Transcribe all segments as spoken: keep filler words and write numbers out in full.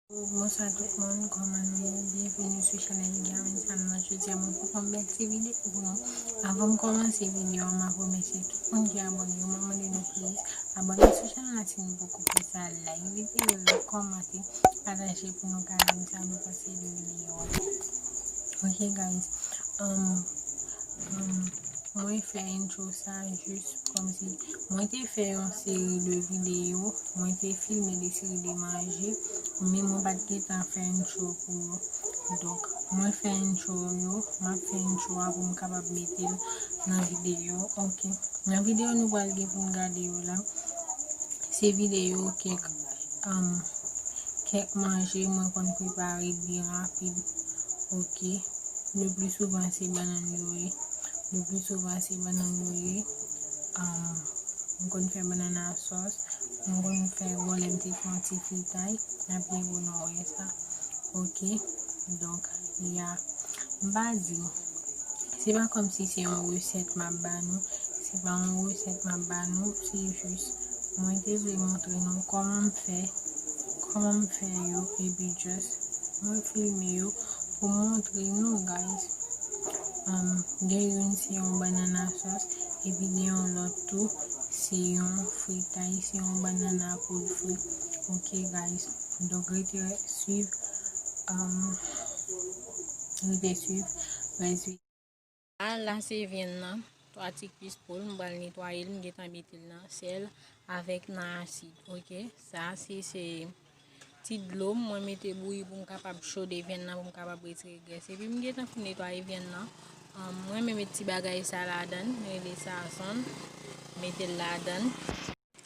Bonswa tout moun, kòman nou ye? Byenveni sou chanèl Igavens Sam nan. Jodi a mwen pote yon bèl ti videyo pou nou. Avan m kòmanse videyo a, m ap remèsye tout moun ki abòne yo. M ap mande nou please abòne sou chanèl la si nou poko fè sa, like videyo yo, kòmante, pataje pou nou ka renmen sa nou panse de videyo a. Ok guys, um, um, mwen fè intro sa jis kòmsi mwen te fè yon seri de videyo, mwen te filme de seri de manje, men mwen pa t gentan fè intro pou yo. Donk, mwen fè intro yo, m ap fè intro a pou m kapab mete l nan videyo. Ok. Nan videyo nou pral gen pou n gade yo la, se videyo kèk, um, kèk manje mwen konn prepare byen rapid. Ok. Le pli souvan se bannann yo ye. Le pli souvan se bannann yo ye. Um, m konn fè bannann a sòs. M konn fè gwo lè m te fè yon ti fritay. N ap byen pou nou wè sa. Ok. Donk, ya. M pa di. Se pa kòmsi se yon resèt m ap ba nou. Se pa yon resèt m ap ba nou. Se jis, mwen te vle montre nou kòman m fè, kòman m fè yo, epi just, mwen filme yo pou montre nou, guys. Um, gen youn se yon bannann a sòs, epi gen yon lòt tou, se yon fritay, se yon bannann a poud fri. Ok, guys. Donk, rete swiv, um, rete swiv rès videyo. A, la se vyann nan, twa ti kwis poul, m pral netwaye l, m gentan mete l nan sèl avèk nan asid, ok? Sa se, se ti dlo m, mwen mete bouyi pou m kapab chode vyann nan, pou m kapab retire grès. Epi m gentan fin netwaye vyann nan. Ahn, mwen renmen met ti bagay sa ladan, m rele sazon, mete l ladan.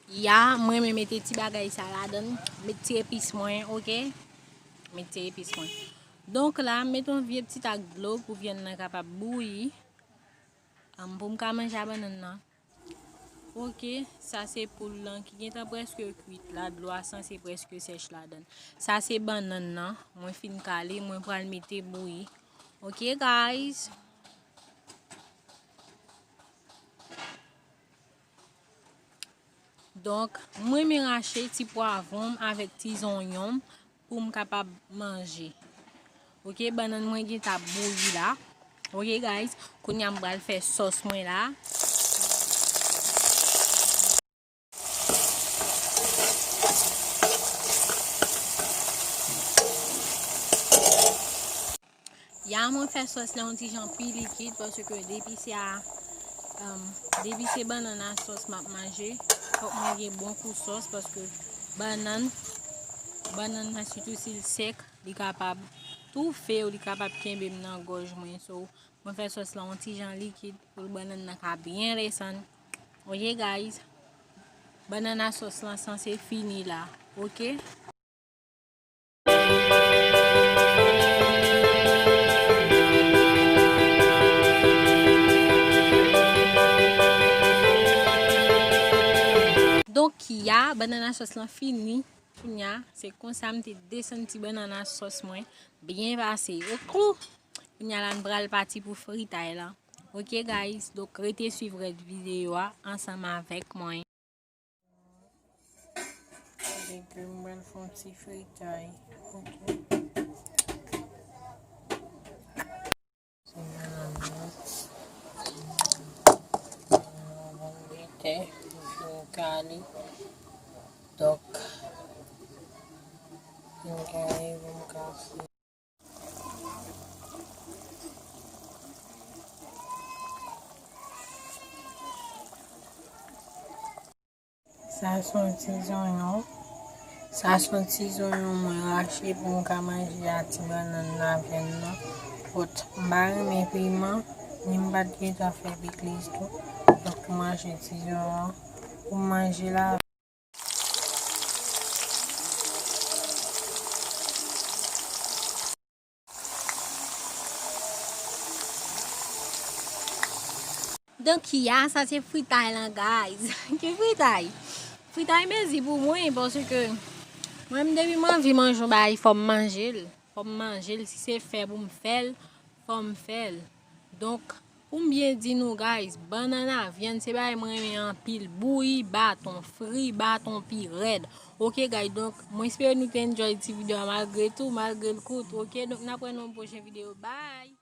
Ya, mwen renmen mete ti bagay sa ladan, met ti epis mwen, ok? Met ti epis mwen. Donk la, m met yon vye ti tak dlo pou vyann nan kapab bouyi. Ahn, pou m ka manje a bannann nan. Ok, sa se poul lan ki gentan prèske kwit la, dlo a sanse prèske sèch ladan. Sa se bannann nan, mwen fin kale, mwen pral mete bouyi. Ok, guys. Donk, mwen renmen rache ti pwavwon m avèk ti zonyon m pou m kapab manje. Ok, bannann mwen gentan ap bouyi la. Ok, guys, kounye a m pral fè sòs mwen la. Ya, mwen fè sòs la yon ti jan pi likid, paske depi se a, um, depi se bannann a sòs m ap manje, fòk mwen gen bon kou sòs, paske bannann, bannann nan, sitou si l sèk, li kapab toufe w, li kapab kenbe m nan gòj mwen. So, mwen fè sòs la yon ti jan likid pou bannann nan ka byen desann. Ok, guys, bannann a sòs lan sanse fini la, ok? Donk, ya, bannann a sòs lan fini. Kounye a, se konsa m te desann ti bannann a sòs mwen byen pase. Ok. Kounye a la, n pral pati pou fritay lan. Ok, guys, donk rete swiv rès videyo a ansanm avèk mwen. Legim, mwen fè yon ti fritay. Ok. Se bannann nan. Pombetè, m fin kale. Donk, m kale pou m ka fri. Sa se yon ti zonyon. Sa se yon ti zonyon mwen rache pou m ka manje a ti bannann nan, vyann nan. But m pa renmen piman, ni m pa t gentan fè pikliz tou. Donk, m rache ti zonyon pou m manje la. Donk, ya, sa se fritay lan, guys. Ki fritay? Fritay mezi pou mwen, paske mwen, depi m anvi manje yon bagay, fò m manje l. Fò m manje l. Si se fè pou m fè l, fò m fè l. Donk, pou m byen di nou, guys, bannann a vyann se bagay mwen renmen anpil. Bouyi baton, fri baton pi rèd. Ok guys, donk mwen espere nou te enjoy ti videyo a malgre tou, malgre l kout. Ok, donk n ap wè nan yon pwochen videyo. Bye.